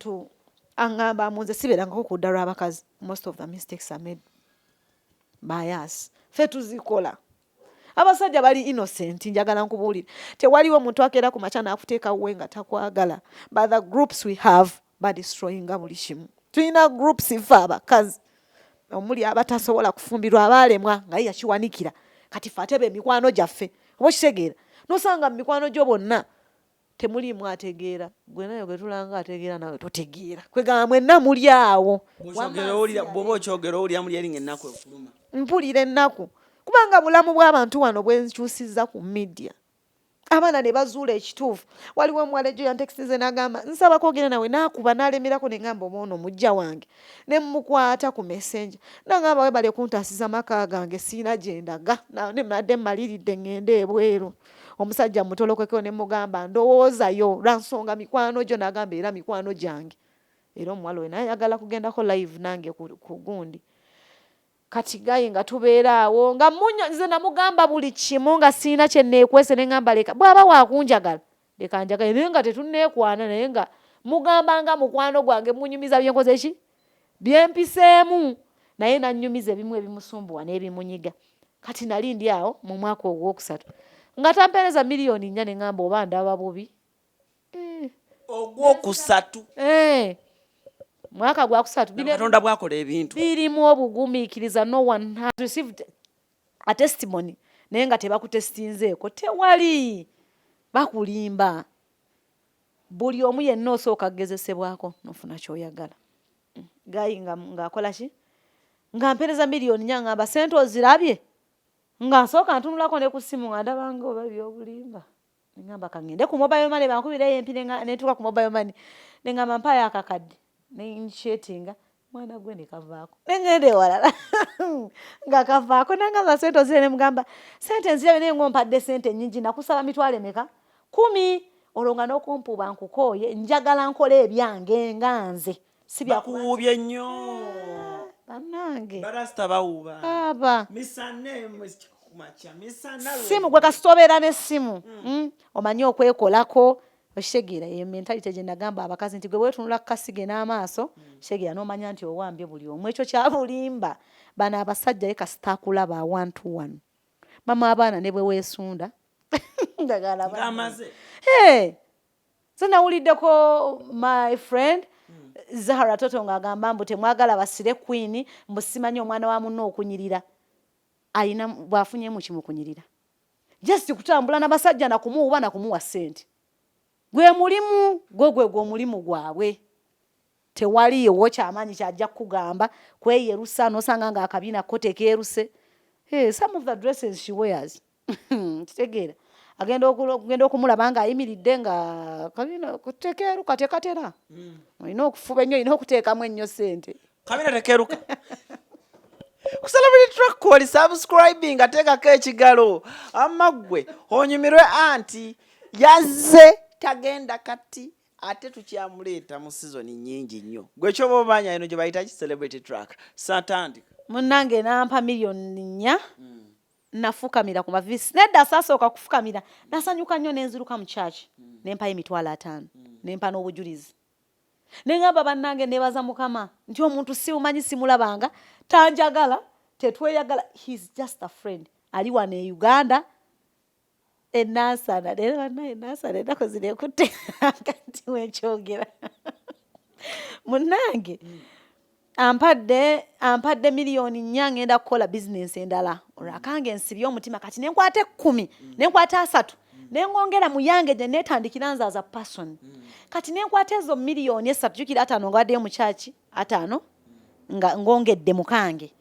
Omuntu aŋŋamba mu nze sibeerangako ku ludda lw'abakazi. Most of the mistakes are made by us. Ffe tuzikola. Abasajja bali innocent. Njagala nkubuulire, tewaliwo omuntu akeera ku makya n'akuteeka wuwe nga takwagala. But the groups we have badestroyinga buli kimu. Tulina groups ffe abakazi omuli abatasobola kufumbirwa, abaalemwa nga ye yakiwanikira. Kati ffe ate bemikwano gyaffe, oba okitegeera, nosanga mu mikwano gyo bonna temuliimu ategeera. Gwe naye gwe tulanga ategeera, nawe totegeera. Kwegamba mwenna muli awo. Bw'oba okyogera, owulira muli eri nga ennaku ekuluma. Mpulira ennaku kubanga bulamu bw'abantu wano bwenkyusiza ku media, abaana ne bazuula ekituufu. Waliwo omuwala ejjo yantextinze n'agamba, "Nsaba kwogera nawe." N'akuba n'alemerako. Ne ŋŋamba, "Oba ono mujja wange." Ne mukwata ku Messenger, nagamba, "Webale kuntaasiza maka gange, siina gye ndaga." Ne madde mmaliridde ŋŋende ebweru, omusajja mutolokeko. Ne mugamba, "Ndowoozayo lwa nsonga mikwano gyo." N'agamba, "Era mikwano gyange." Era omuwala oyo naye ayagala kugendako live nange ku gundi. Kati gaye nga tubeera awo nga munya, nze namugamba buli kimu nga siina kye neekwese. Ne ŋŋamba, "Leka, bw'aba waakunjagala, leka njagale." Naye nga tetunneekwana, naye nga mugamba nga mukwano gwange, munyumiza byenkoze ki, byempiseemu, naye nannyumiza ebimu ebimusumbuwa n'ebimunyiga. Kati nali ndi awo mu mwaka ogwokusatu nga tampeereza miliyoni 4. Ne ŋŋamba, oba ndaba bubi. Eh. Ogwokusatu? Eh. Mwaka gwakusatu. Katonda bwakola ebintu. Birimu obugumiikiriza. No one has received a testimony naye nga tebakutestinzeeko. Tewali, bakulimba. Buli omu yenna osooka kugezesebwako nofuna kyoyagala. Guy ng'akola ki, nga mpeereza miliyoni 4, ngamba, "Sente ozirabye?" Nga nsooka ntunulako ne ku ssimu nga ndabanga oba ebyobulimba. Neŋŋamba, "Kangende ku mobile money bankubireyo empine." Netuuka ku mobile money, neŋŋamba, "Mpaayo akakadde." Nenchetinga mwana gwe, ne kavaako. Neŋŋenda ewalala nga kavaako. Nangamba, "Sente ozire?" Nemugamba, "Sente nzirabe, naye ng'ompadde sente nnyingi. Nakusaba mitwalo emeka? 10. Olwo nga n'okumpuuba nkukooye, njagala nkola ebyange nga nze." Si byakuba. Bakuwuubye nnyo. Bannange. Barasita bawuuba. Aba misana, kumakya, misana. Simu gwe kasita obeera n'essimu, omanyi okwekolako, okitegeera? Eyo mentality gye nagamba abakazi nti gwe weetunula ku kasige n'amaaso, kitegeera n'omanya nti owambye buli omu. Ekyo kyabulimba. Bano abasajja ye kasita akulaba awantu wano, mama, abaana ne bwe weesunda, njagala baana. Ng'amaze. Hey, nze nawuliddeko my friend Zahara Toto ng'agamba mbu temwagala basire queen, mbu simanyi omwana wa munno okunyirira ayina bw'afunyemu kimukunyirira, just kutambula n'abasajja nakumuwuba nakumuwa ssente. Gwe mulimu gwo, gwe gwe omulimu gwabwe. Tewaliiwo kyamaanyi kyajja kukugamba kweyerusa, nosanga nga akabina ko tekeeruse. Hey, some of the dresses she wears, kitegeera, agenda okugenda okumulaba ng'ayimiridde nga kabina tekeeruka, tekatera. Olina okufuba ennyo, olina okuteekamu ennyo ssente. Kabina tekeeruka. Ku Celebrity Track oli subscribing, ateekako ekigalo amaggwe onyumirwe. Anti yazze tagenda, kati ate tukyamuleeta mu sizoni nnyingi nnyo. Gwe kyoba omanya, eno gye bayita ki? Celebrity Track. Satandika. Munnange, nampa miliyoni 4. Nafukamira ku mavisi. Nedda, saasooka kufukamira, nasanyuka nnyo, nenziruka mu kyaki, nempayo 50,000, nempa n'obujulizi. Neŋŋamba, "Bannange, nebaza Mukama nti omuntu simumanyi, simulabanga, tanjagala, tetweyagala, he's just a friend, ali wano e Uganda enansana." Leero bannaye enansana ennaku zino ekutte kati wenkyogera. Munnange, ampadde miliyoni 4, ngenda kukola bizinensi endala. Olwakange nsibye omutima. Kati nenkwata 10, nenkwata 30, nengongera mu yange gye neetandikira nze as a person. Kati nenkwata ezo miliyoni 3, jjukira 50 nga waddeyo mu kyaki, 50 nga ngongedde mukange.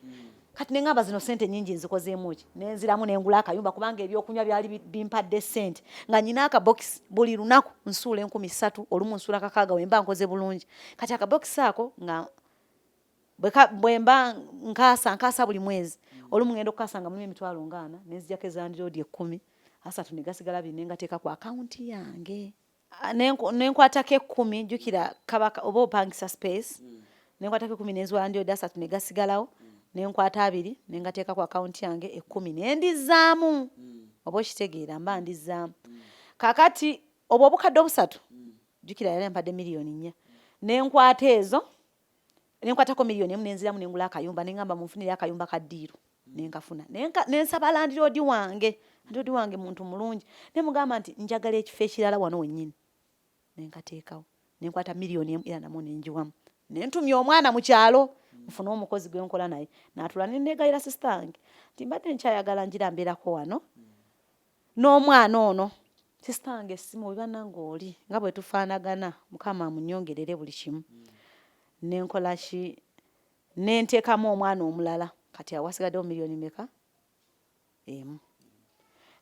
Kati neŋŋamba, "Zino sente nyingi, nzikozeemu ki?" Nenziramu nengula akayumba, kubanga ebyokunywa byali bimpadde sente. Nga nyina akabokisi, buli lunaku nsuula 3000, olumu nsuula 600 wemba nkoze bulungi. Kati akabokisi ako nga bwe mba nkaasa buli mwezi, olumu ngenda okukasa nga mulimu 400,000, nenzijako ezandiroodi 10, 30 ne gasigala 2, nengateeka ku akawunti yange. Ah, nenkwatako 10, jjukira kabaka oba opangisa space. Nenkwatako 10, nenziwa landlord 30 ne gasigalawo, nenkwata 20 nengateeka ku akawunti yange, 10 nendizaamu. Oba okitegeera, mba ndizaamu. Kakati obwo obukadde obusatu, jjukira yali ampadde miliyoni 4. Nenkwata ezo, nenkwatako 1 million nenziramu nengula akayumba, nengamba munfunire akayumba ka ddiiru, nenkafuna. Nensaba landlord wange. Landlord wange muntu mulungi, nemugamba nti njagala ekifo ekirala wano wennyini, nenkateekawo. Nenkwata 1 million era namwo nenjiwamu, nentumya omwana mu kyalo nfune omukozi gwenkola naye natula. Nenegayira sister wange nti mbadde nkyayagala njira mbeerako wano n'omwana ono. Sister wange essimu bwe oli nga bwe tufaanagana, Mukama amunyongerere buli kimu. Nenkola ki? Nenteekamu omwana omulala. Kati awo wasigaddewo miliyoni meka? Emu.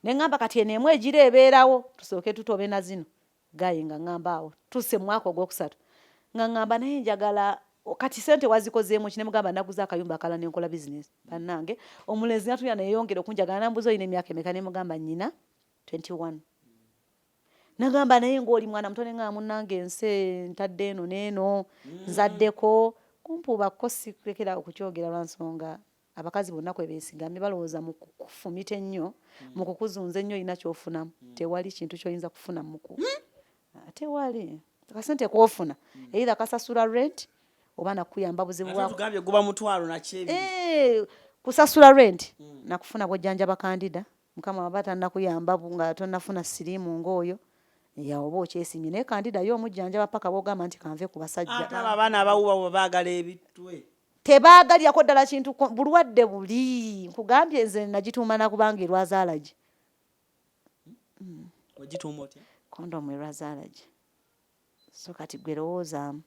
Neŋŋamba kati eno emu egira ebeerawo, tusooke tutobe na zino gaye. Nga ŋŋamba awo tuuse mu mwaka ogwokusatu, nga ŋŋamba naye njagala kati sente wazikozeemu ki? Nemugamba naguza akayumba akalala, nenkola bizinesi. Bannange, omulenzi natulya neyongera okunjagala, nambuuza, "Olina emyaka emeka?" Nemugamba nyina 21. Nagamba, "Naye ngaoli mwana muto." Neŋŋamba, "Munnange, ensi ntadde eno n'eno, nzaddeko kumpuubakko." Sikulekera okukyogera lwa nsonga abakazi bonna kwe beesigamye, balowooza mu kukufumita ennyo, mu kukuzunza ennyo olina kyofunamu. Tewali kintu kyoyinza kufuna muku. Tewali akasente koofuna, either kasasula rent oba nakuyamba buzibu Ate tugambye guba mutwalo nakyebiri. Eh, kusasula rent nakufuna bwojjanjaba candida. Mukama aba tannakuyamba nga tonnafuna siriimu ng'oyo ya oba okyesimye, naye candida yo omujjanjaba paka bwogamba nti kanve ku basajja. Ate abo abaana abawubawo baagala ebitwe. Tebaagalirako ddala kintu bulwadde buli nkugambye. Nze nagituuma nakubanga erwaza allergy. Ogituuma otya? Kondomu erwaza allergy. So kati gwe lowoozaamu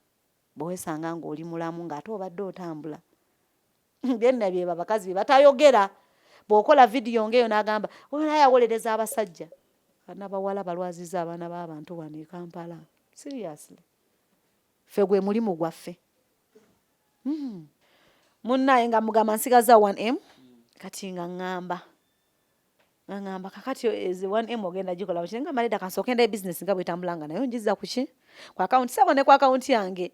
bwewesanga ng'oli mulamu ng'ate obadde otambula. Byenna byeba abakazi bye batayogera. Bw'okola vidiyo ng'eyo n'agamba naye awolereza abasajja nabawala balwaziza abaana b'abantu wano e Kampala. Seriously, ffe gwe mulimu gwaffe. Munnaye nga mugamba nsigaza 1M. Kati nga ŋŋamba kakati ezi 1M ogenda gikola ki? Ngamba nedda, kansooke ndaye bizinesi nga bwetambula, nga nayo ngiza kuki ku akawunti sabo ne ku akawunti yange.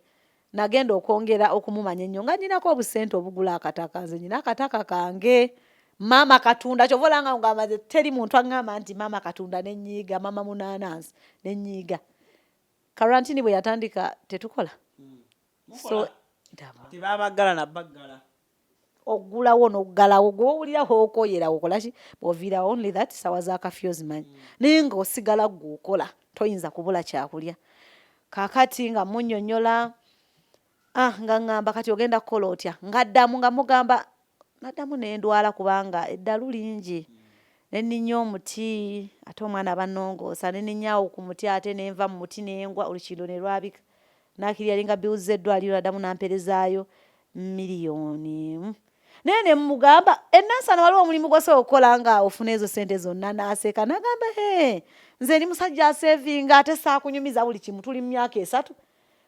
Nagenda okwongera okumumanya ennyo nga nyinako obusente obugula akataka. Nze nyina akataka kange, maama katunda. Kyova olanga ngamba nze teri muntu aŋŋamba nti maama katunda nenyiiga, maama munaanansi nenyiiga. Karantini bwe yatandika tetukola, so ndaba. Tebabaggala nabaggala. Oggulawo n'oggalawo, gwe owulira hookoyera okolaki bw'oviirawo. Only that sawa za kafyu ozimanyi, naye ng'osigala gwe okola, toyinza kubula kyakulya. Kaakati nga munnyonnyola, ah, nga ŋŋamba kati ogenda kukola otya? Ngaddamu nga mugamba naddamu nendwala kubanga eddalu lingi, nenninya omuti, ate omwana bannongoosa, nenninyaawo ku muti, ate nenva mu muti nengwa, olukindo ne lwabika. Nakiri yalinga bills z'eddwaliro, addamu namperezaayo 1 million. Naye ne mugamba enansana waliwo omulimu gwosobola okukola nga ofuna ezo sente zonna. N'aseka n'agamba, "He, nze ndi musajja asevinga, ate saakunyumiza buli kimu." Tuli mu myaka 3.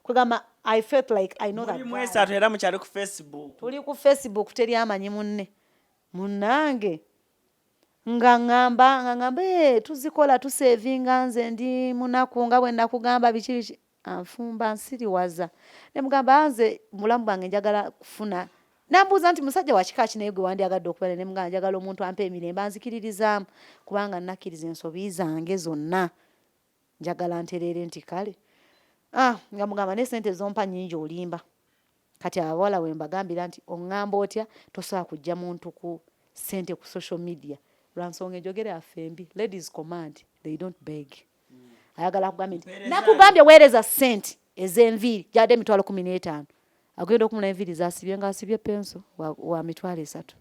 Kwegamba I felt like I know that Mulimu guy. 3 era mukyali ku Facebook. Tuli ku Facebook, teri amanyi munne. Munnange, nga ŋŋamba, "Eh, tuzikola, tusevinga, nze ndi munaku nga bwe nakugamba, biki biki." Anfumba nsiriwaza. Ne mugamba nze mubulamu bwange njagala kufuna. Nambuuza nti musajja wa kika ki naye gwe wandyagadde okubeera? Ne mugamba njagala omuntu ampa emirembe, anzikiririzaamu, kubanga nakkiriza ensobi zange zonna, njagala ntereere. Nti kale. Ah, nga mugamba ne sente zompa nnyingi, olimba. Kati abawala we mbagambira nti oŋŋamba otya tosobola kujja muntu ku sente ku social media, lwa nsonga enjogera yaffe embi. Ladies command, they don't beg. Ayagala kugambye nti Mpeereza. Nakugambye weereza sente ez'enviiri gyadde 150,000, agenda okumula enviiri zasibye ng'asibye penso wa 30,000,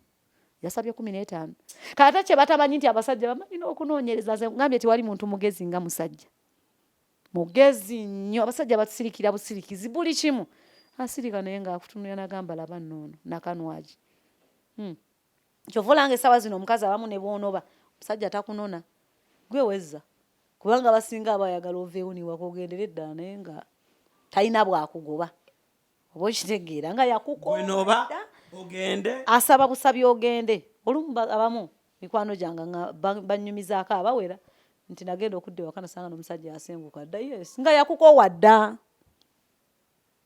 yasabye 15. Kati ate kye batamanyi nti abasajja bamanyi n'okunoonyereza. Nze ngambye tewali muntu mugezi nga musajja, mugezi nnyo. Abasajja batusirikira busirikizi buli kimu, asirika naye ng'akutunulira nagamba laba nnoono nakanwagi. Kyova olanga essaawa zino omukazi abamu ne bwonoba omusajja takunona, gwe wezza, kubanga abasinga aba ayagala oveewo niwaka ogendere eddala, naye nga talina bwakugoba, oba okitegeera nga Gwenoba yakukoda. Ogende. Asaba busabi ogende. Olumu abamu mikwano gyange nga bannyumizaako abawera nti nagenda okudda ewaka nasanga n'omusajja asenguka dda. Yes, nga yakukoowa dda,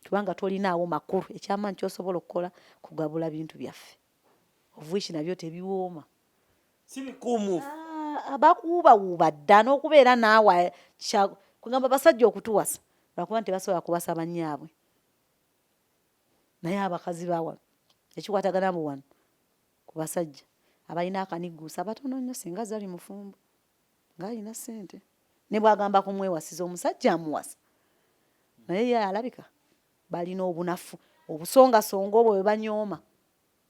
kubanga tolinaawo makulu. Ekyamaanyi kyosobola okukola kugabula bintu byaffe, of which nabyo tebiwooma. Si bikuumu. Ah, bakuwuubawuuba dda n'okubeera naawe kugamba basajja okutuwasa lwakuba nti tebasobola kuwasa bannyaabwe. Naye abakazi ba wano ekikwatagana mu wano ku basajja abalina akanigguusa batono nnyo. Singa Zari mufumbo ng'alina ssente, ne bw'agamba kumwewasiza omusajja amuwasa, naye ye alabika balina obunafu obusongasonga obwo bwe banyooma.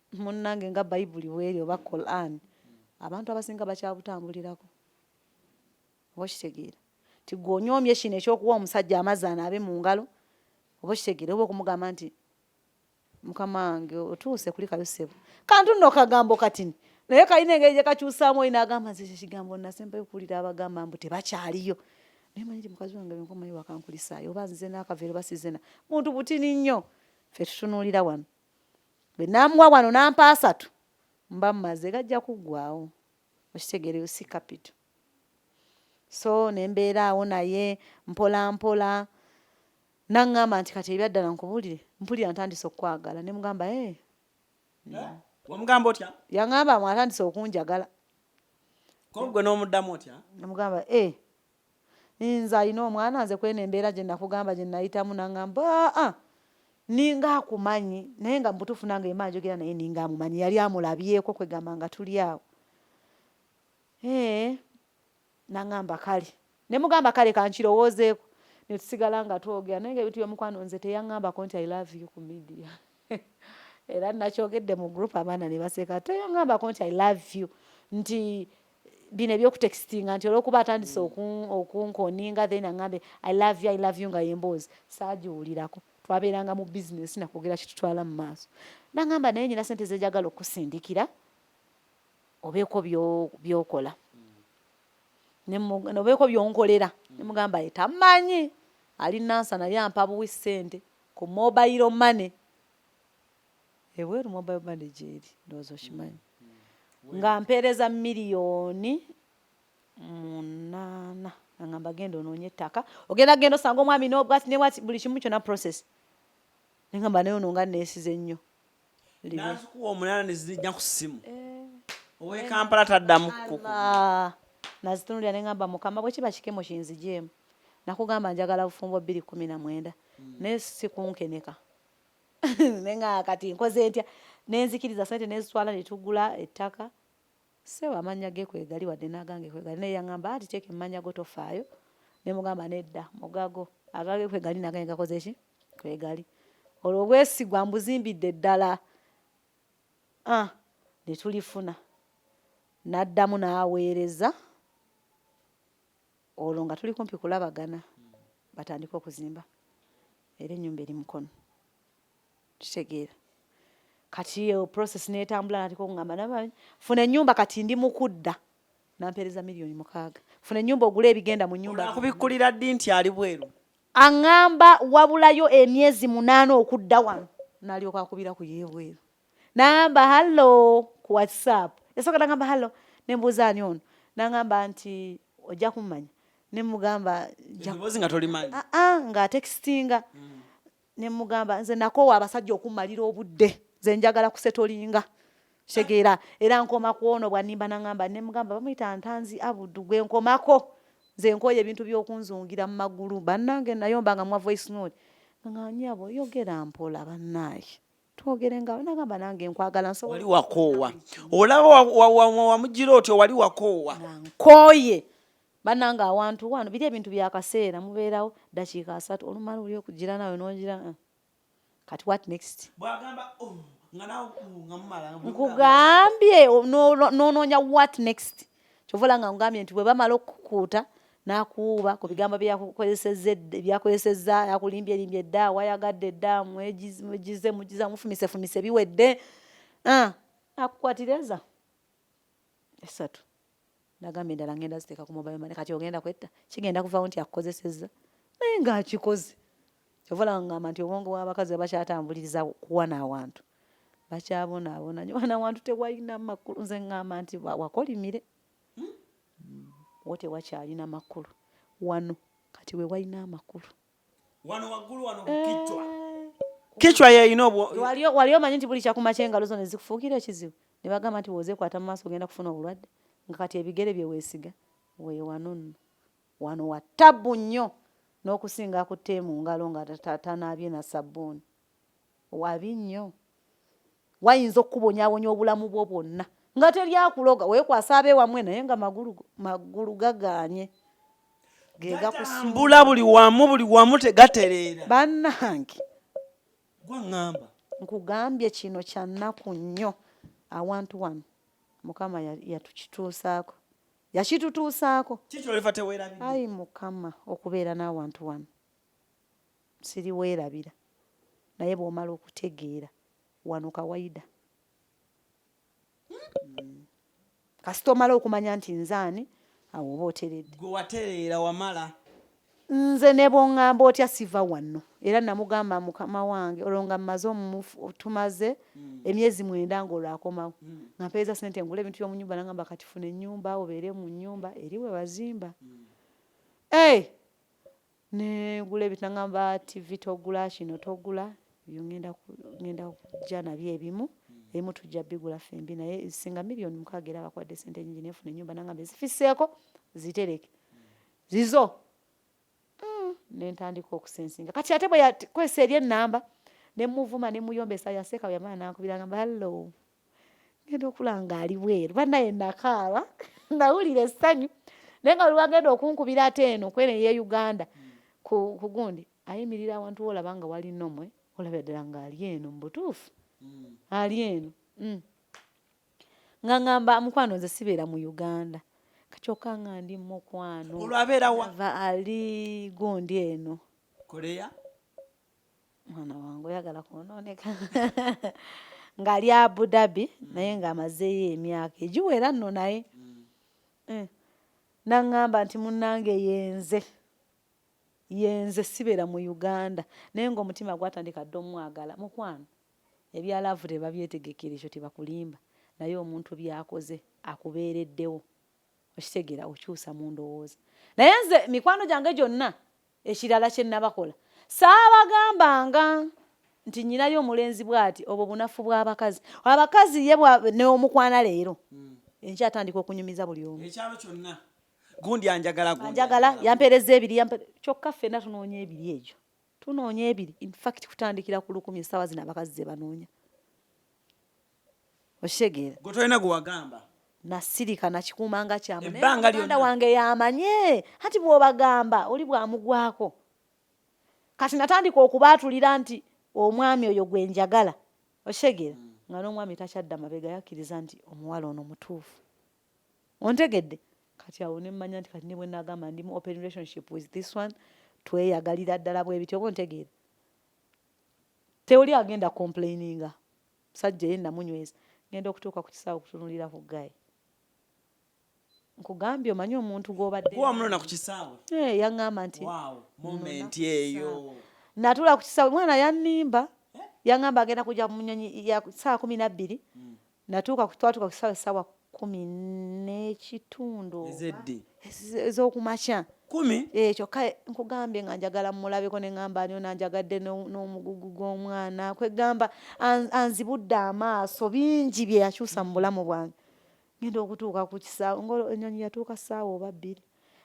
Munnange, nga Bayibuli bweri oba Quran, abantu abasinga bakyabutambulirako. Oba okitegeera nti gwe onyoomye kino ekyokuwa omusajja amazzi anaabe mu ngalo, oba okitegeera, oba okumugamba nti mukama wange otuuse kulikayo ssebo. Kantu nno kagambo katini, naye kalina engeri gye kakyusaamu. Oli n'agamba nze ekyo kigambo nasembayo okuwulira abagamba mbu tebakyaliyo, naye manyi nti mukazi wange benkomayo wakankulisaayo, oba nzize n'akaveera oba sizena muntu butini nnyo. Ffe tutunuulira wano, bwe naamuwa wano n'ampa 30 mba mmaze, gajja kuggwawo. Okitegeera? Eyo si capital. So ne mbeera awo naye mpola mpola, naŋŋamba nti kati ebyaddala nkubuulire, mpulira ntandise okukwagala. Ne mugamba ee. Wamugamba otya? Yaŋŋamba mwe atandise okunjagala. Ko gwe n'omuddamu otya? Namugamba e nze alina omwana, nze kweno embeera gye nakugamba gye nayitamu. Naŋŋamba aa ninga akumanyi, naye nga mubutuufu nange ema njogera naye ninga amumanyi, yali amulabyeko, kwegamba nga tuli awo. Ee, naŋŋamba kale, ne mugamba kale kankirowoozeeko, ne tusigala nga twogera. Naye nga ebintu by'omukwano nze teyaŋŋambako nti I love you ku media, era nakyogedde mu group abaana ne baseka. Teyaŋŋambako nti I love you, nti bino ebyokutextinga nti olwokuba atandise okunkoninga then aŋŋambe I love you, I love you, nga yemboozi saagiwulirako. Twabeeranga mu bizinesi nakwogera kitutwala mu maaso. Naŋŋamba naye nyina sente zenjagala okusindikira obeeko byokola, obeeko byonkolera. Nemugamba ye tamanyi ali Nansa, nali ampa buwi ssente ku mobile money ebweru. Mobile money gyeri, ndowooza okimanyi, nga mpeereza 8 million. Agamba genda onoonye ettaka, ogenda genda osanga omwami nobwati nebwati, buli kimu kyonna process. Nengamba naye ono nga neesize nnyo. Nazikuwa 8 nezijja ku ssimu, eh. Owe Kampala taddamu. Nazitunulira nengamba Mukama bwe kiba kikemo kinzigyemu. Nakugamba njagala bufumbo 2019, naye sikunkeneka. Nenga kati nkoze ntya? Nenzikiriza sente nezitwala netugula ettaka. Sebo amannya ge kwegali, wadde n'agange kwegali, naye yaŋŋamba ati teeka emmannya go tofaayo. Ne mugamba nedda, mugago agage kwegali nagange gakoze ki kwegali. Olwo obwesigwa mbuzimbidde ddala. Ah, ne tulifuna. N'addamu n'aweereza olwo nga tuli kumpi kulabagana, batandike okuzimba, era ennyumba eri Mukono. Kitegeera kati eyo process netambula, nateka okugamba funa ennyumba, kati ndi mukudda, nampeereza 6 million, funa ennyumba ogule ebigenda mu nyumba. Akubikkulira ddi nti ali bweru? Aŋŋamba wabulayo emyezi 8 okudda wano, nalyoka akubira ku yeebweru, nagamba hello ku WhatsApp. Yasooka nagamba hello, nembuuza ani ono, nagamba nti ojja kummanya, nemugamba eddoboozi nga tolimanyi. Aa, ng'atextinga. Nemugamba nze nakoowa abasajja okummalira obudde, nze njagala kusettlinga, kitegeera, era nkoma ku ono bwanimba. Nagamba, nemugamba bamuyita Ntanzi Abudu, gwe nkomako, nze nkooye ebintu by'okunzungira mu magulu. Bannange nayomba nga mwa voice note nga nyabo yogera mpola, bannaaye twogere nga nagamba nange nkwagala nsobola. Wali wakoowa, olaba wamugira otyo, wali wakoowa. Nga nkooye bannange. Awantu wano biri ebintu byakaseera, mubeerawo dakiika 30, olumala oli okugira nawe nogira kati what next? Bwagamba "Oh," nga nawe "Oh," nga mumala. Nkugambye n'onoonya what next. Kyova olaba nga nkugambye nti bwe bamala okukukuuta n'akuwuuba ku bigambo byakukozesezza byakozesezza, yakulimbye limbye dda, wayagadde dda, mwegize mugiza mufumisefumise biwedde. Ah, akukwatira esatu, nagambye endala ngenda ziteeka ku mobile money. Kati ogenda kwetta kigenda kuvawo nti akukozesezza, naye ng'akikoze. Kyova olaba ngamba nti obwongo bw'abakazi bakyatambuliriza kuwana awantu, bakyabonaabona nyo wana awantu tewalina makulu. Nze ŋŋamba nti wakolimire wo tewakyalina makulu wano, kati we walina amakulu. Wano waggulu wano kichwa, kichwa yeyina obwo. Wali omanyi nti buli kyakumakya engalo zo ne zikufuukira ekizibu, ne bagamba nti bw'ozeekwata mu maaso ogenda kufuna obulwadde, nga kati ebigere bye weesiga we wano nno wano wa tabbu nnyo n'okusinga akutte mu ngalo nga tanaabye na sabbuuni. Wabi nnyo. Wayinza okukubonyabonya obulamu bwo bwonna nga teri akuloga, weekwasa ab'ewammwe naye nga magulu gagaanye. Ge gakusuula buli wamu, buli wamu tegatereera. Bannange. Gwaŋŋamba. Nkugambye kino kya nnaku nnyo awantu wano Mukama yatukituusaako. Yakitutuusaako. Ki ky'olifa teweerabidde? Ayi Mukama okubeera n'awantu wano. Siriweerabira. Naye bw'omala okutegeera wano kawaida. Kasita omala okumanya nti nze ani, awo oba oteredde. Gwe watereera wamala. Nze ne bw'oŋŋamba otya siva wano. Era namugamba mukama wange olwo nga mmaze tumaze emyezi 9 ng'olwo akomawo. Nga mpeereza ssente ngule ebintu by'omu nnyumba n'aŋŋamba kati funa ennyumba obeere mu nnyumba eri we bazimba. Eh! Ne ngula ebintu n'aŋŋamba ttivi togula, kino togula, ebyo ŋŋenda kujja nabyo ebimu, ebimu tujja bigula ffembi naye singa 6 million era bakuwadde ssente nnyingi ne nfuna ennyumba n'aŋŋamba ezifisseeko zitereke zizo. Ne ntandika okusensinga. Kati ate bwe yakozesa eri ennamba ne mmuvuma ne mmuyombesa yaseka bwe yamala n'ankubira n'aŋŋamba hello. Ngenda okulaba ng'ali bweru bannaye nakaaba nawulira essanyu naye nga buli lw'agenda okunkubira ate eno kw'eno ey'e Uganda ku gundi ayimirira awantu w'olaba nga wali nomwe olabira ddala ng'ali eno mu butuufu ali eno. Nga ŋŋamba mukwano nze sibeera mu Uganda kyokka nga ndi mukwano. Olwo abeera wa? Ava ali gundi eno. Korea? Mwana wange oyagala kwonooneka. Ng'ali Abu Dhabi naye ng'amazeeyo emyaka egiwera nno naye. N'aŋŋamba nti munnange yenze. Yenze sibeera mu Uganda naye ng'omutima gwatandika dda omwagala. Mukwano ebya love tebabyetegekera ekyo tebakulimba naye omuntu by'akoze akubeereddewo okitegeera okyusa mu ndowooza. Naye nze mikwano gyange gyonna ekirala kye nabakola saabagambanga nti nnyinayo omulenzi bw'ati obwo bunafu bw'abakazi. Abakazi ye n'omukwana leero enkya atandika okunyumiza buli omu. Ekyalo kyonna gundi anjagala gundi anjagala yampeereza ebiri kyokka ffenna tunoonya ebiri egyo. Tunoonya ebiri in fact kutandikira ku 1000 essaawa zino abakazi ze banoonya. Okitegeera? Gwe tolina gwe wagamba. Nasirika nakikuuma nga kyama naye Ebbanga muganda lyonna. wange yamanye anti bw'obagamba oli bw'amugwako. Kati natandika okubaatulira nti omwami oyo gwe njagala. Okitegeera? Nga n'omwami takyadda mabega yakkiriza nti omuwala ono mutuufu. Ontegedde? Kati awo ne mmanya nti kati ne bwe naagamba ndi mu open relationship with this one tweyagalira ddala bwe bityo oba ontegeera? Tewali agenda complaininga. Musajja ye namunyweza. Ngenda okutuuka ku kisaawe okutunuulira ku guy. Nkugambye omanyi omuntu gw'obadde Gwe wamunona ku kisaawe? Eh, yaŋŋamba nti Wow, moment eyo. Natuula ku kisaawe mwana yannimba. Yaŋŋamba agenda kujja mu nnyonyi ya ssaawa 12. Natuuka twatuuka ku kisaawe ssaawa 10:15. Ez'eddi? Ez'okumakya. 10? Eh, kyokka nkugambye nga njagala mmulabeko ne ŋŋamba ani ono anjagadde n'omugugu gw'omwana. Kwegamba anzibudde amaaso bingi bye yakyusa mu bulamu bwange. Ngenda okutuuka ku kisaawe nga ennyonyi yatuuka ssaawa oba 2.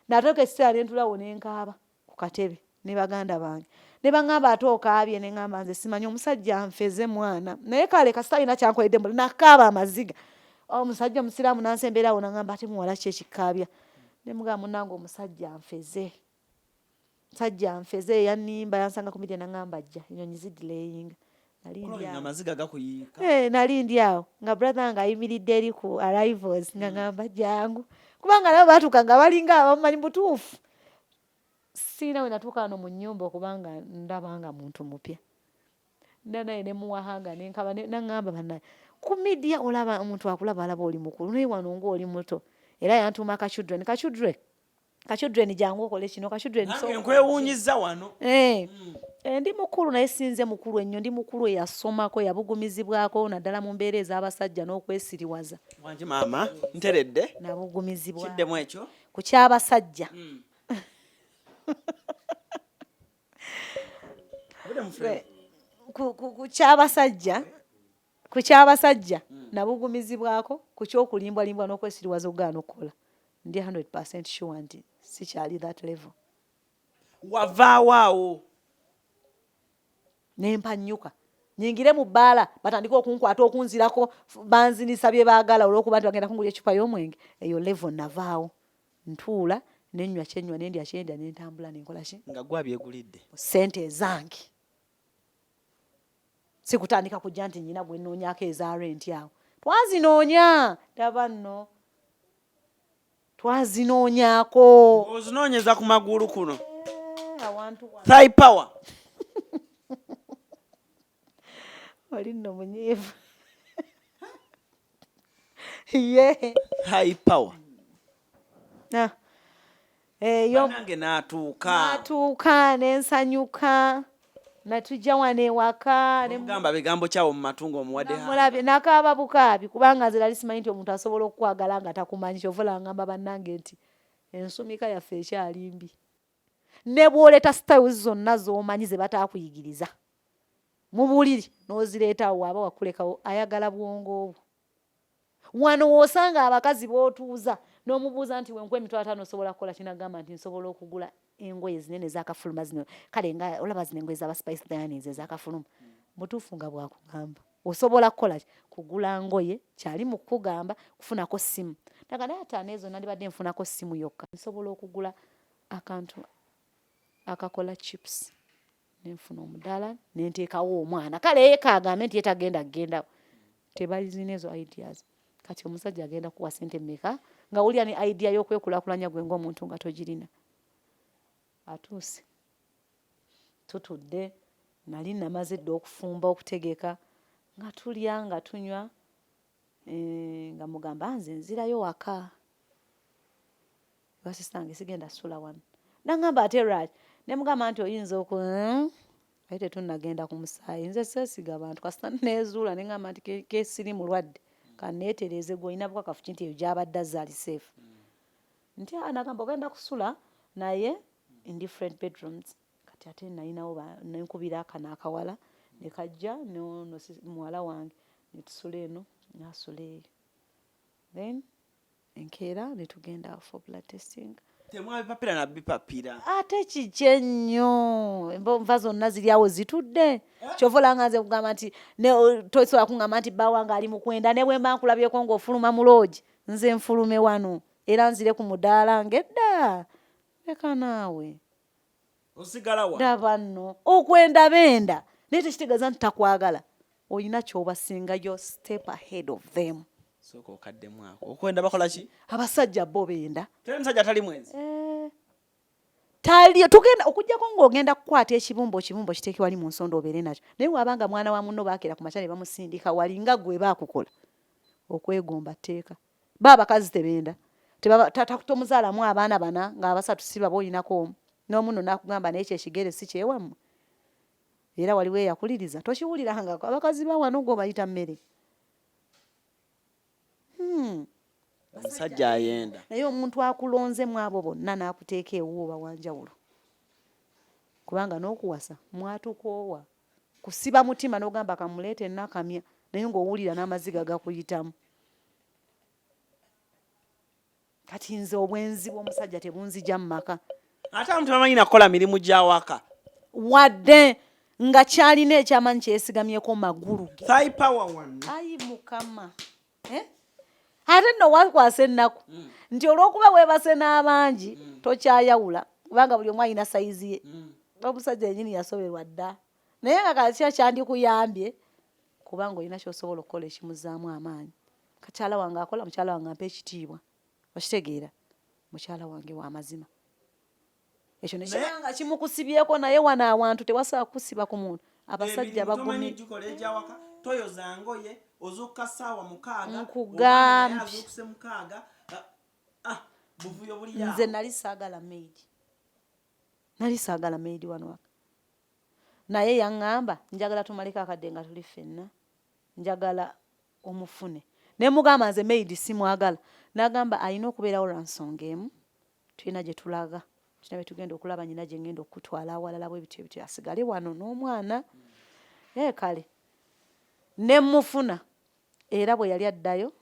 Natuuka ekiseera ne ntuulawo ne nkaaba ku katebe ne baganda bange. Ne baŋŋamba ate okaabye ne ŋŋamba nze simanyi omusajja anfeze mwana. Naye kale kasita alina ky'ankoledde mbu nakaaba amaziga. Omusajja omusiraamu n'ansemberera awo n'aŋŋamba ate muwala ki ekikaabya? Ne mugamba munnange omusajja anfeze. Musajja anfeze yannimba yansanga ku media n'aŋŋamba jja ennyonyi zidelayinga. Nali ndi awo. Amaziga gakuyiika. Eh, nali ndi awo nga brother wange ayimiridde eri ku arrivals nga ŋŋamba jangu. Kubanga nabo baatuuka nga balinga abamumanyi butuufu. Sirina we natuuka wano mu nnyumba okubanga ndaba nga muntu mupya. Nnaye ne muwahanga ne nkaaba n'aŋŋamba bannaye ku media olaba omuntu akulaba alaba oli mukulu naye wano ng'oli muto. Era yantuuma kachildren, kachildren, kachildren jangu okole kino, kachildren Nange nkwewuunyizza wano. Eh, ndi mukulu naye si nze mukulu ennyo, ndi mukulu eyasomako, eyabugumizibwako naddala mu mbeera ez'abasajja n'okwesiriwaza. Wangi maama, nteredde. Nabugumizibwako. Kiddemu ekyo. Ku ky'abasajja. Ku ky'abasajja, ku ky'abasajja nabugumizibwako, ku ky'okulimbwalimbwa n'okwesiriwaza okugaana okukola. Ndi 100% sure nti sikyali that level. Wavaawo awo. Ne mpanyuka. Nyingire mu bbaala batandike okunkwata okunzirako banzinisa bye baagala olw'okuba nti bagenda kungulira eccupa y'omwenge. Eyo level navaawo. Ntuula ne nnywa kye nnywa ne ndya kye ndya ne ntambula ne nkola ki? Nga ggwe abyegulidde. Mu ssente ezange. Si kutandika kujja nti nnyina gwe nnoonyaako eza renti awo. Twazinoonya! Laba nno. Twazinoonyaako. Ng'ozinoonyeza ku magulu kuno. Eh, awantu wano. Thigh power. Oli nno munyiivu. Ye. Thigh power. Ah. Eyo. Banange n'atuuka. N'atuuka ne nsanyuka. Natujja wano ewaka. Gamba bigambo kyawo mu matu ng'omuwadde. Namulabye nakaaba bukaabi kubanga nze nali simanyi nti omuntu asobola okukwagala nga takumanyi kyova olaba ngamba bannange nti ensumika yaffe ekyali mbi. Ne bw'oleeta styles zonna z'omanyi ze bataakuyigiriza mu buliri n'ozireeta awo waaba wakulekawo ayagala bwongo bwo. Wano w'osanga abakazi b'otuuza n'omubuuza nti wenkuwa 50,000 osobola kukola ki n'agamba nti nsobola okugula engoye zinene ezakafuluma zino kale nga olaba zino engoye z'aba Spice Diana ezo ezakafuluma. Mutuufu nga bw'akugamba. Osobola kukola ki? Kugula ngoye kyali mu kukugamba kufunako ssimu. Naga naye ate aneezo nandibadde nfunako ssimu yokka. Nsobola okugula akantu akakola chips nenfuna omudaala nenteekawo omwana kale ye kaagambe nti ye tagenda kugendawo tebazirina ezo ideas kati omusajja agenda kuwa sente mmeka nga wulira ne idea y'okwekulakulanya gwe ng'omuntu nga togirina atuuse tutudde nali namaze dda okufumba okutegeka nga tulya nga tunywa eh, nga mugamba nze nzirayo waka ewa sister wange sigenda sula wano nangamba ate lwaki ne mugamba nti oyinza oku hmm? Aye tetunnagenda ku musaayi nze seesiga bantu kasita neezuula ne ngamba nti kesiri mulwadde kaneetereeze gwe olina bukakafu ki nti eyo gy'abadde azze ali safe nti ah, nagamba ogenda kusula naye in different bedrooms kati ate nalinawo nenkubira akano akawala ne kajja nono muwala wange netusula eno nasula eyo then enkeera ne tugenda for blood testing. Temwabipapira na bipapira. Ate kiki ennyo enva zonna ziri awo zitudde kyova olaba nga nze kugamba nti tosobola kungamba nti bba wange ali mu kwenda ne bwe mba nkulabyeko ng'ofuluma mu loogi nze nfulume wano era nzire ku mudaala ng'edda leka naawe. Osigala wa? Laba nno okwenda benda naye tekitegeeza nti takwagala olina kyobasinga yo step ahead of them. Sooka okaddemu ako. Okwenda bakola ki? Abasajja bo benda. Teri musajja atali mwenzi. Eh. Tali tugenda okujjako ng'ogenda kukwata ekibumba okibumba okiteeke wali mu nsonda obeere nakyo naye waba nga mwana wa munno baakera ku makya ne bamusindika wali nga gwe baakukola okwegomba tteeka. Bo abakazi tebenda. Tomuzaalamu abaana bana nga abasatu si babo olinako omu. N'omu nno n'akugamba naye ekyo ekigere si kyewammwe. Era waliwo eyakuliriza. Tokiwulirangako. Abakazi ba wano gwe obayita mmere. Hmm. Omusajja ayenda. Naye omuntu akulonze mu abo bonna n'akuteeka ewuwo oba wa njawulo. Kubanga n'okuwasa mwatukoowa. Kusiba mutima n'ogamba kamuleete Nakamya naye ng'owulira n'amaziga gakuyitamu. Kati nze obwenzi bw'omusajja tebunzija mu maka. Ate abamu tebamanyi na kukola mirimu gya waka. Wadde nga kyalina ekyamanyi kyeyesigamyeko magulu ge. Thigh power wano. Ayi Mukama. Eh? Ate nno wakwasa ennaku mm. nti olw'okuba weebase n'abangi mm. tokyayawula kubanga buli omu alina sayizi ye. Mm. Omusajja yennyini yasoberwa dda. Naye nga kakya kyandikuyambye kubanga olina ky'osobola okukola ekimuzzaamu amaanyi. Kakyala wange akola, mukyala wange ampa ekitiibwa. Okitegeera? Mukyala wange wa mazima. Ekyo ne kiba nga kimukusibyeko naye wano awantu tewasobola kukusiba ku muntu. Abasajja bagumye. Gikola egyawaka, toyoza ngoye, ozuukuka ssaawa mukaaga, Nkugambye. azuukuse mukaaga. Ah, ah, buvuyo buli awo. Nze nali saagala maid. Nali saagala maid wano waka. Naye yaŋŋamba njagala tumaleko akadde nga tuli ffenna. Njagala omufune. Ne mugamba nze maid simwagala. N'agamba alina okubeerawo lwa nsonga emu. Tulina gye tulaga. Tulina bye tugenda okulaba nnyina gye ŋŋenda okukutwala awalala bwe bityo bityo asigale wano n'omwana. Ee kale. Ne mmufuna. Era bwe yali addayo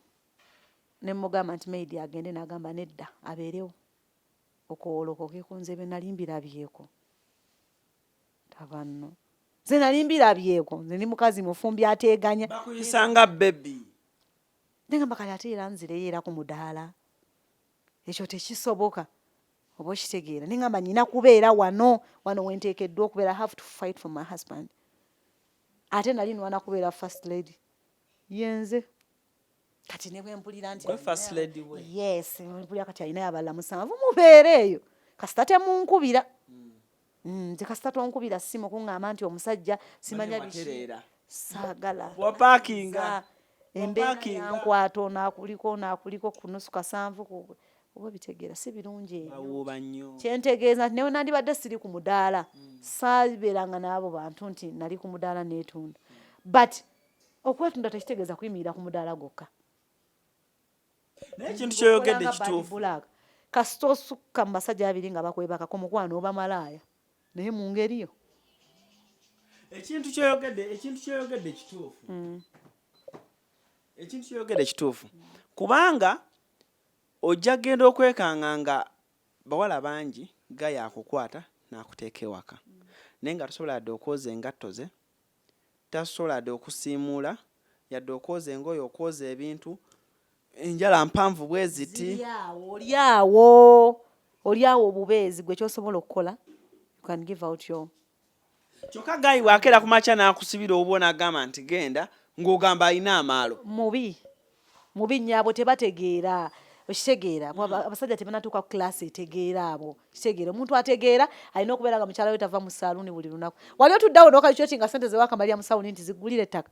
ne mmugamba nti maid agende n'agamba nedda abeerewo. Okowoolokokeko nze bye nali mbirabyeko. Laba nno. Nze nali mbirabyeko, nze ndi mukazi mufumbi ateeganya. Bakuyisanga baby. Nengamba kale ate era nzireyo era ku mudaala, ekyo tekisoboka, oba okitegeera? Nengamba nyina kubeera wano, wano wenteekeddwa okubeera. I have to fight for my husband. Ate nali nwana kubeera first lady, yenze kati ne bwe mpulira nti Gwe first lady we. Yes, mpulira kati alinayo abalala 7, mubeere eyo, kasita temunkubira. Nze kasita tonkubira simu kuŋŋamba nti omusajja simanya biki. Watereera. Saagala. Wapaakinga. Embeera Wapaakinga. yankwata, ono akuliko, ono akuliko ku nusu kasanvu oba bitegeera si birungi ebyo. Bawuuba nnyo. Kyentegeeza nti newe nandibadde siri ku mudaala, saabeeranga n'abo bantu nti nali ku mudaala neetunda, but okwetunda tekitegeeza kuyimirira ku mudaala gwokka. Naye ekintu kyoyogedde Okolanga bad kituufu. black. Kasita osukka mu basajja babiri nga bakwebakako, mukwano, oba malaaya, naye mu ngeri yo. Ekintu kyoyogedde kituufu. Ekintu kyoyogedde kituufu, kubanga ojja genda okwekanga nga bawala bangi gaya akukwata n'akuteeka ewaka, naye nga tosobola yadde okwoza engatto ze, tasobola yadde okusiimuula, yadde okwoza engoye, okwoza ebintu, enjala mpanvu bwe ziti. Ziri awo, oli awo, oli awo obubeezi. Gwe kyosobola okukola, you can give out your Kyokka guy bw'akeera ku makya n'akusibira obwo n'agamba nti genda, ng'ogamba alina amaalo. Mubi, mubi nnyo. Abo tebategeera, okitegeera? Abasajja tebanatuuka ku class etegeera abo, kitegeera? Omuntu ategeera alina okubeera nga mukyala we tava mu saaluuni buli lunaku. Wali otuddeawo n'ocalculate nga sente zewakamalira mu saaluuni nti ziggulira ettaka.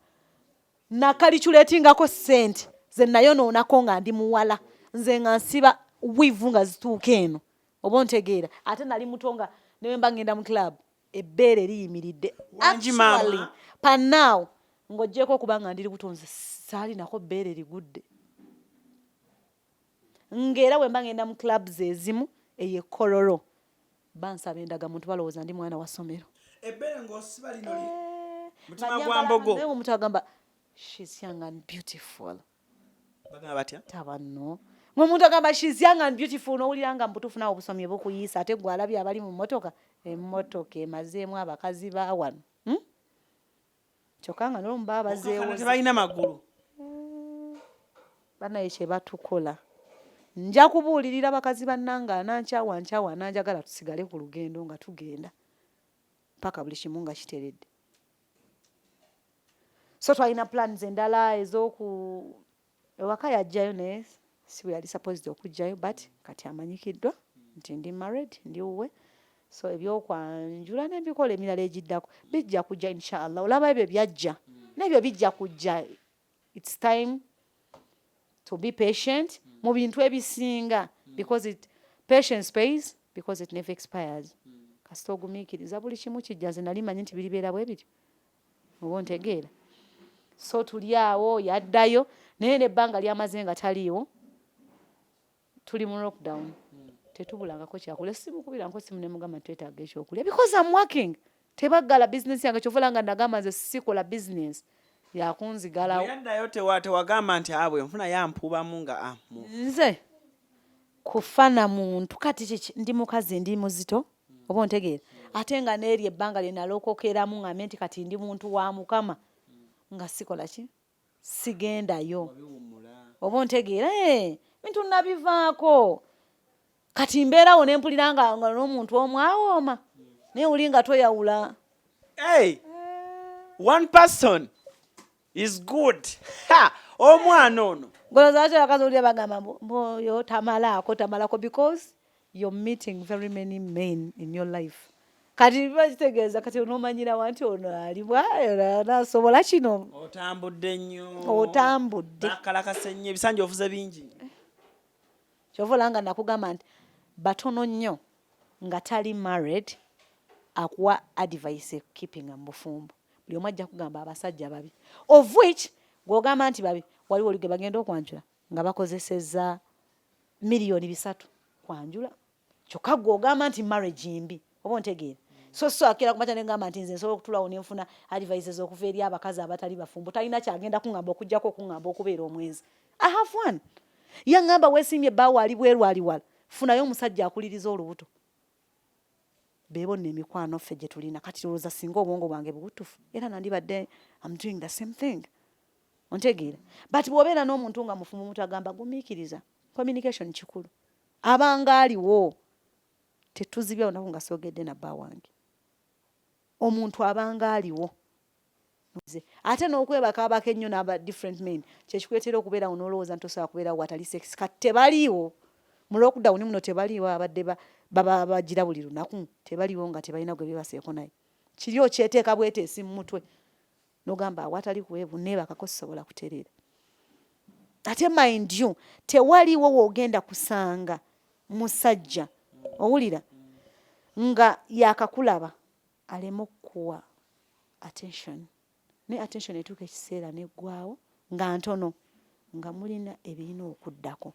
Nacalculatingako sente ze nayonoonako nga ndi muwala, nze nga nsiba weave nga zituuka eno, oba ontegeera? Ate nali muto, nga newe mba ngenda mu club ebbeere liyimiridde. Wangi, maama. Actually, panaawo ng'oggyeko okuba nga ndi lubuto, nze saalinako bbeere ligudde, ng'era bwe mba ngenda mu clubs ezimu eyo ekololo bansaba endagamuntu, balowooza ndi mwana wa ssomero. Ebbeere ng'osiba lino mutima Nga gwa nyambala mbogo. Naye omuntu agamba, "She's young and beautiful." Bagamba batya? Taba nno ng'omuntu agamba, "She's young and beautiful," n'owulira nga mubutuufu naawe obusomi bukuyiisa. Ate gwe alabye abali mu mmotoka, emmotoka emazeemu abakazi ba wano, Kyokka nga n'olumu baba Okakana bazeewoze. Tebalina magulu. Banaye kye batukola, nja kubuulirira bakazi bannange, anankyawa nkyawa, ananjagala tusigale ku lugendo nga tugenda paka buli kimu nga kiteredde. So twalina plans endala ez'oku ewaka yajjayo, naye si bwe yali supposed okujjayo, but kati amanyikiddwa nti ndi married, ndi wuwe. So ebyokwanjula n'ebikola emirala egiddako bijja kujja, inshallah. Olaba ebyo byajja n'ebyo bijja kujja. It's time to be patient mu bintu ebisinga, because it patience pays, because it never expires. Kasita ogumiikiriza, buli kimu kijja. Nze nali manyi nti biribeera bwe bityo, oba ontegeera? So tuli awo, yaddayo, naye nebbanga lyamaze nga taliiwo, tuli mu lockdown, tetubulangako kyakulya. Simukubirangako simu nemugamba twetaaga ekyokulya, because I'm working, tebaggala bizinesi yange. Kyova nga nagamba nze sikola bizinesi yakunzigalawo. Yaddayo, tewagamba nti abwe nfuna yampuubamu nga ah, Nze kufa na muntu kati kiki? Ndi mukazi, ndi muzito, oba ontegeera? Ate nga neeri ebbanga lye nalokokeramu ŋŋambe nti kati ndi muntu wa Mukama, nga sikola ki, sigendayo, oba ontegeera? Eh, bintu nabivaako. Kati mbeerawo ne mpulira nga n'omuntu omu awooma, naye oli nga toyawula. Hey, one person is good. Ha! Omwana ono. Golooza lwaki abakazi olira bagamba mbu oyo tamalaako, tamalako? Because you're meeting very many men in your life. Kati biba kitegeeza kati onoomanyirawa nti ono alibwa anaasobola kino? Otambudde nnyo. Otambudde. Bakalakase nnyo, ebisanja ofuze bingi. Kyova olaba nga nakugamba nti batono nnyo nga tali married akuwa advice keeping mu bufumbo. Buli omu ajja kugamba abasajja babi, of which gw'ogamba nti babi, waliwo oli gwe bagenda okwanjula nga bakozesezza 3 miliyoni kwanjula, kyokka gwe ogamba nti marriage mbi, oba ontegeera? So akeera kumakya negamba nti nze nsobola okutulawo nenfuna advices okuva eri abakazi abatali bafumbo, talina kyagenda kuŋŋamba okugjako okuŋŋamba okubeera omwenzi. I have one yaŋŋamba, weesiimye, bbaawo ali bweru, ali wala, funayo omusajja akuliriza olubuto. Beebo nno emikwano ffe gye tulina. Kati lowooza singa obwongo bwange buwutufu, era nandibadde am doing the same thing, ontegeera? But bw'obeera n'omuntu nga mufumbo, omuntu agamba gumiikiriza, communication kikulu, abanga aliwo. Tetuzibya lunaku nga soogedde na bba wange. Omuntu abanga aliwo ate n'okwebaka abako ennyo n'aba different men, kyekikuleetera okubeerawo n'olowooza nti tosobola kubeerawo watali sex. Kati tebaliiwo mu lockdown muno, tebaliiwo. Abadde baba bagira buli lunaku tebaliiwo, nga tebalina gwe bebaseeko. Naye kiri okyeteeka bweteesi mu mutwe n'ogamba awatali kuweebu neebakako sisobola kutereera. Ate mind you, tewaliiwo woogenda kusanga musajja owulira nga yakakulaba aleme okukuwa attention. Ne attention etuuka ekiseera neggwawo nga ntono, nga mulina ebirina okuddako.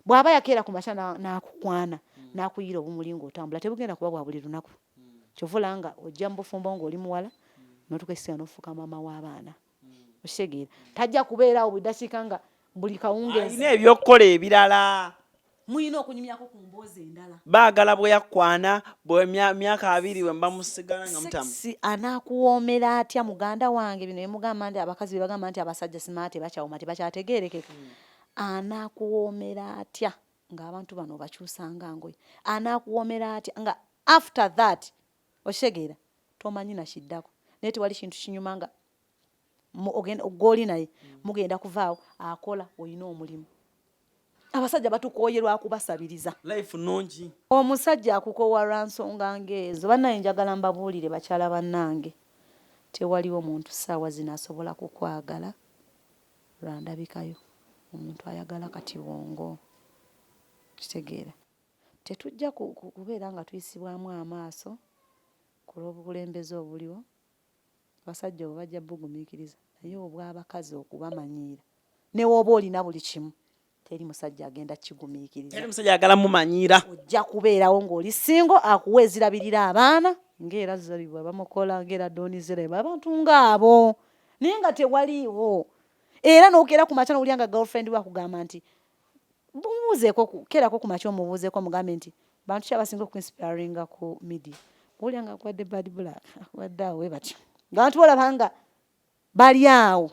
Bw'aba yakeera ku makya n'akukwana n'akuyira obumuli ng'otambula, tebugenda kuba bwa buli lunaku. Kyova olaba nga ojja mu bufumbo ng'oli muwala, n'otuuka ekiseera n'ofuuka maama w'abaana, okitegeera? Tajja kubeeraawo buli dakiika nga buli kawungeezi. Alina ebyokukola ebirala. Mulina okunyumyako ku mboozi endala. Baagala bwe yakwana bwe myaka 20 bwe mba musigala nga mutamu. Sex anaakuwoomera atya, muganda wange? Bino bemugamba nti abakazi bye bagamba nti abasajja simaa tebakyawoma, tebakyategeerekeka. Anaakuwoomera atya ng'abantu bano obakyusanga ngoye? Anaakuwoomera atya nga after that, okitegeera, tomanyi nakiddako? Naye tewali kintu kinyuma nga gw'oli naye mugenda kuvaawo akola, olina omulimu. Abasajja batukooye lwakubasabiriza. Life nungi. Omusajja akukoowa lwa nsonga ng'ezo. Bannaye, njagala mbabuulire, bakyala bannange, tewaliwo muntu ssaawa zino asobola kukwagala lwa ndabikayo. Omuntu ayagala kati bwongo, kitegeera? Tetujja kubeera nga tuyisibwamu amaaso ku lw'obukulembeze obuliwo. Abasajja obwo bajja bugumiikiriza, naye obw'abakazi okubamanyiira, ne w'oba olina buli kimu, teri musajja agenda kigumiikiriza. Teri musajja ayagala mumanyiira. Ojja kubeerawo ng'oli single, akuwa ezirabirira abaana, ng'era Zari bwe bamukola, ng'era Don Zera, abantu ng'abo, naye nga tewaliiwo. Era n'okeera ku makya n'owulira nga girlfriend we akugamba nti mubuuzeeko, keerako ku makya omubuuzeeko, omugambe nti bantu ki abasinga okuinspiringa ku media? Owulira nga akuwadde Bad Black, akuwadde awo we batyo, ng'abantu bolaba nga bali awo.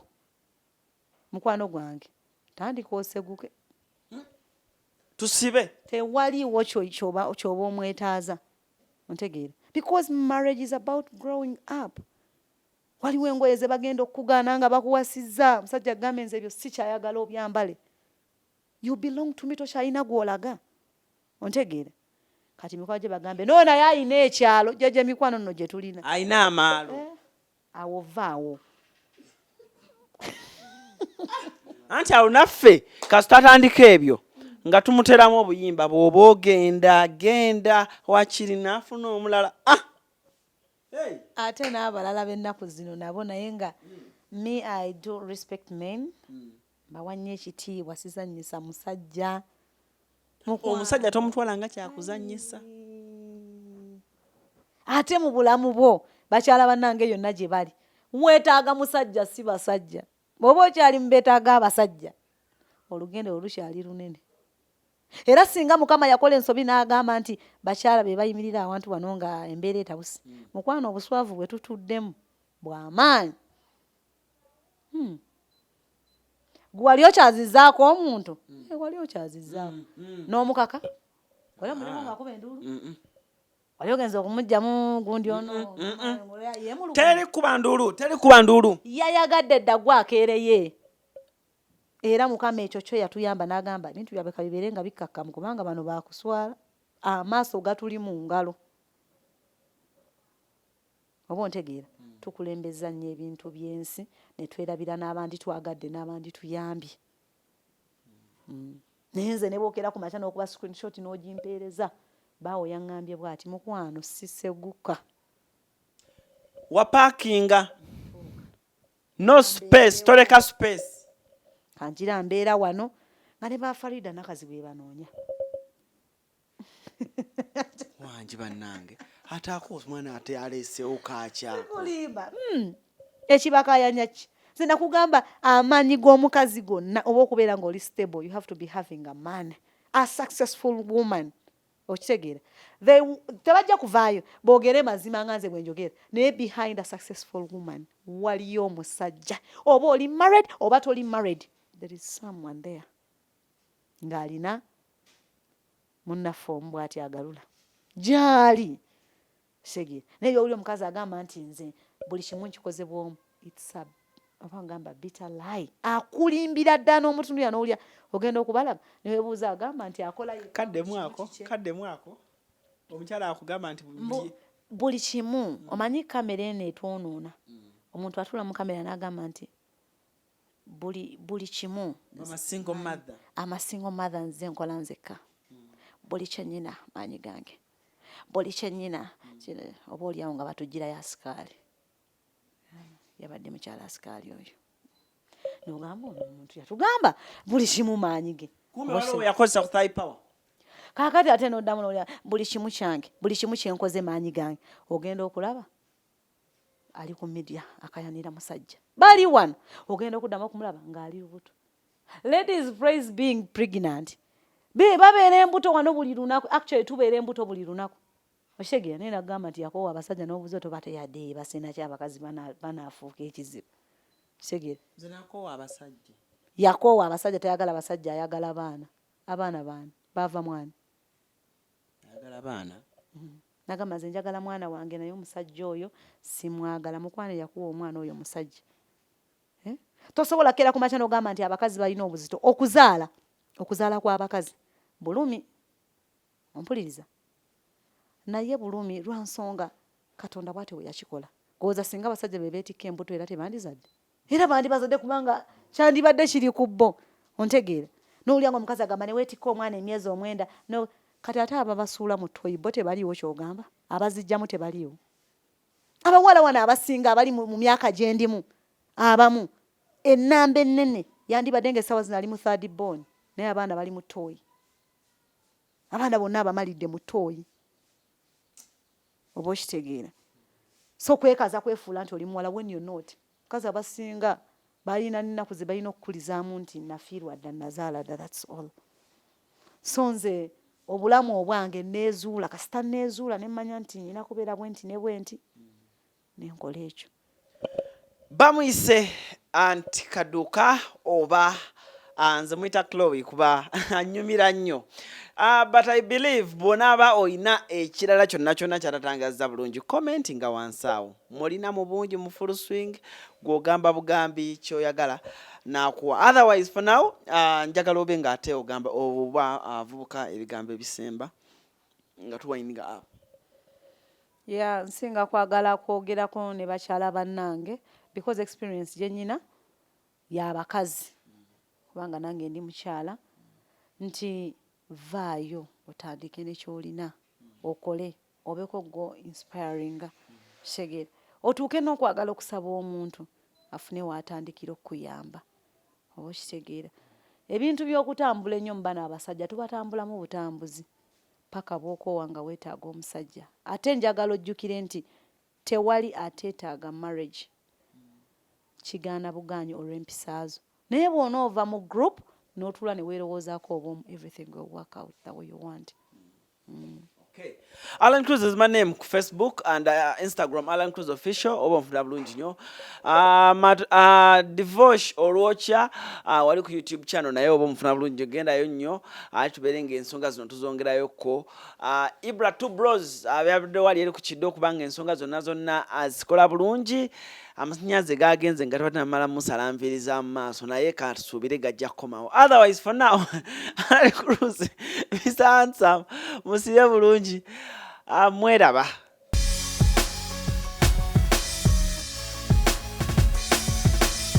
Mukwano gwange, tandika oseguke. Tusibe. Tewaliiwo kyoba omwetaaza, ontegeera? Because marriage is about growing up. Waliwo engoye ze bagenda okukugaana nga bakuwasizza. Omusajja agambe, "Nze ebyo sikyayagala obyambale, you belong to me, tokyalina gw'olaga," ontegeera? Kati mikwano gye bagambe no naye ayina ekyalo gyegyo, emikwano nno gye tulina. Ayina amaalo. Eh, awo vaawo. Anti awo naffe kasita atandika ebyo nga tumuteramu obuyimba, bw'oba ogenda genda, wakiri naafuna omulala, ah! Hey! Ate n'abalala b'ennaku zino nabo, naye nga me, I do respect men, mbawa nnyo ekitiibwa, sizannyisa musajja. Omusajja tomutwala nga kyakuzannyisa. Ate mu bulamu bwo, bakyala bannange yonna gye bali, weetaaga musajja, si basajja. Bw'oba okyali mu beetaaga abasajja, olugendo olwo lukyali lunene. Era singa Mukama yakola ensobi n'agamba nti bakyala be bayimirira awantu wano nga embeera etabuse, mukwano, obuswavu bwe tutuddemu bw'amaanyi. Gwe wali okyazizaako omuntu? Eh, wali okyazizaako n'omukaka? Wali omulimu ng'akuba enduulu? Wali ogenza okumugjamu gundi ono? Yeemulugunya. Teri kuba nduulu, teri kuba nduulu. Yayagadde dda gwe akeereye. Era Mukama ekyo kyo yatuyamba n'agamba ebintu byabwe kabibeere nga bikkakkamu, kubanga bano bakuswala, amaaso gatuli mu ngalo, oba ontegeera? Tukulembeza nnyo ebintu by'ensi ne twerabira n'abandi twagadde n'abandi tuyambye. Naye nze ne bwokera ku makya n'okuba screenshot n'ogimpeereza, baawo yaŋŋambye bw'ati, mukwano, siseguka. Wapaakinga, no space, toleka space. Kanjira mbeera wano nga ne ba Farida Nakazi bwe banoonya. Wangi bannange, ate ako omwana ate aleesewo kakyako. Kulimba. Ekibakayanya ki? Nze nakugamba, amaanyi g'omukazi gonna oba okubeera ng'oli stable, you have to be having a man, a successful woman. Okitegeera? Tebajja kuvaayo boogere mazima nga nze bwe njogera, naye behind a successful woman waliyo omusajja. Oba oli married oba toli married, there is someone there ng'alina munnaffe omu bw'ati agalula gyali. Kitegeera? Naye oli omukazi agamba nti nze buli kimu nkikoze bwomu, it's a, oba ngamba, bitter lie. Akulimbira ddala n'omutundu n'owulya ogenda okubalaba newebuuza agamba nti akola yekka. Kaddemu ako, kaddemu ako. Omukyala akugamba nti Buli kimu. Omanyi kamera eno etwonoona. Omuntu atuula mu kamera n'agamba nti buli kimu. I'm a single mother. I'm a single mother, nze nkola nzekka, buli kyenyina maanyi gange, buli kyenyina. Oba oliawo nga batugirayo asikaali, yabadde mukyala asikaali oyo, nogamba ono omuntu yatugamba buli kimu maanyi ge. Kumbe waliwo yakozesa ku thigh power. Kaakati ate noddamu nolya buli kimu kyange, buli kimu kyenkoze maanyi gange. Ogenda okulaba ali ku media akayanira musajja bali wano, ogenda okuddamu okumulaba ng'ali lubuto. Ladies, praise being pregnant. Be babeera embuto wano buli lunaku. Actually tubeera embuto buli lunaku, okitegeera? Naye nagamba nti yakoowa abasajja n'obuzo toba teyadde yeebase nakyo, abakazi banaafuuka ekizibu, kitegeera? Nze nakoowa abasajja. Yakoowa abasajja, tayagala basajja, ayagala baana. Abaana baani? Baava mwani? Ayagala baana. Nagamba nze njagala mwana wange, naye omusajja oyo simwagala. Mukwane, yakuwa omwana oyo musajja. Eh? Tosobola kera kumakya n'ogamba nti abakazi balina obuzito. Okuzaala, okuzaala kw'abakazi bulumi, ompuliriza? Naye bulumi lwa nsonga Katonda bw'atyo bwe yakikola. Gowooza singa abasajja be beetikka embuto era tebandizadde? Era bandibazadde, kubanga kyandibadde kiri ku bo. Ontegeera? N'owulira nga omukazi agamba ne weetikka omwana emyezi 9 no. Kati ate ababasuula mu toyi bo tebaliiwo? Kyogamba abazijjamu tebaliiwo? Abawala wano abasinga abali mu myaka gye ndimu, abamu ennamba ennene yandibadde nga essaawa zino ali mu third born, naye abaana bali mu toyi. Abaana bonna abamalidde mu toyi, oba okitegeera? So kwekaza, kwefuula nti oli muwala when you're not. Mukazi abasinga balina nnaku ze balina okukulizaamu nti nafiirwa dda, nazaala dda, that's all. So nze obulamu obwange neezuula, kasita neezuula ne mmanya nti nyina kubeera bwe nti ne bwe nti, nenkola ekyo. Bamuyise Anti Kaduuka oba nze muyita Chloe kuba anyumira nnyo. But I believe bw'onaaba oyina ekirala kyonna kyonna kyatatangaza bulungi, comment nga wansi awo. Mulina mu bungi mu full swing, gw'ogamba bugambi ky'oyagala n'akuwa. Otherwise for now, njagala obe ng'ate ogamba oba avubuka ebigambo ebisemba nga tuwindinga up. Ya, nsinga kwagala kwogerako ne bakyala bannange because experience gye nnyina y'abakazi, kubanga nange ndi mukyala, nti vaayo otandike ne ky'olina okole, obeeko go inspiringa, kitegeera? Otuuke n'okwagala okusaba omuntu afune waatandikira okukuyamba, oba okitegeera? Ebintu by'okutambula ennyo mu bano abasajja, tubatambulamu butambuzi paka bw'okoowa nga weetaaga omusajja. Ate njagala ojjukire nti tewali ateetaaga marriage, kigaana bugaanyi olw'empisa zo. Naye bw'onoova mu group n'otuula ne weerowoozaako obwomu, everything will work out the way you want. Okay. Alan Cruz is my name ku Facebook and Instagram, Alan Cruz Official, oba nfuna bulungi nnyo. Divosh Olwokya wali ku YouTube channel, naye oba omufuna bulungi, gendayo nnyo ate tubeere ng'ensonga zino tuzongerayokko. Ibra Two Bros byabadde wali eri ku kiddo okubanga ensonga zonna zonna azikola bulungi. Amasannyalaze gagenze nga tebatanamala musala nviiri za mu maaso, naye katusuubire gajja kukomawo. Otherwise for now, Alan Cruz, Mr Handsome, musibe bulungi, mweraba.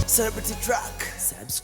Celebrity Track. Subscribe.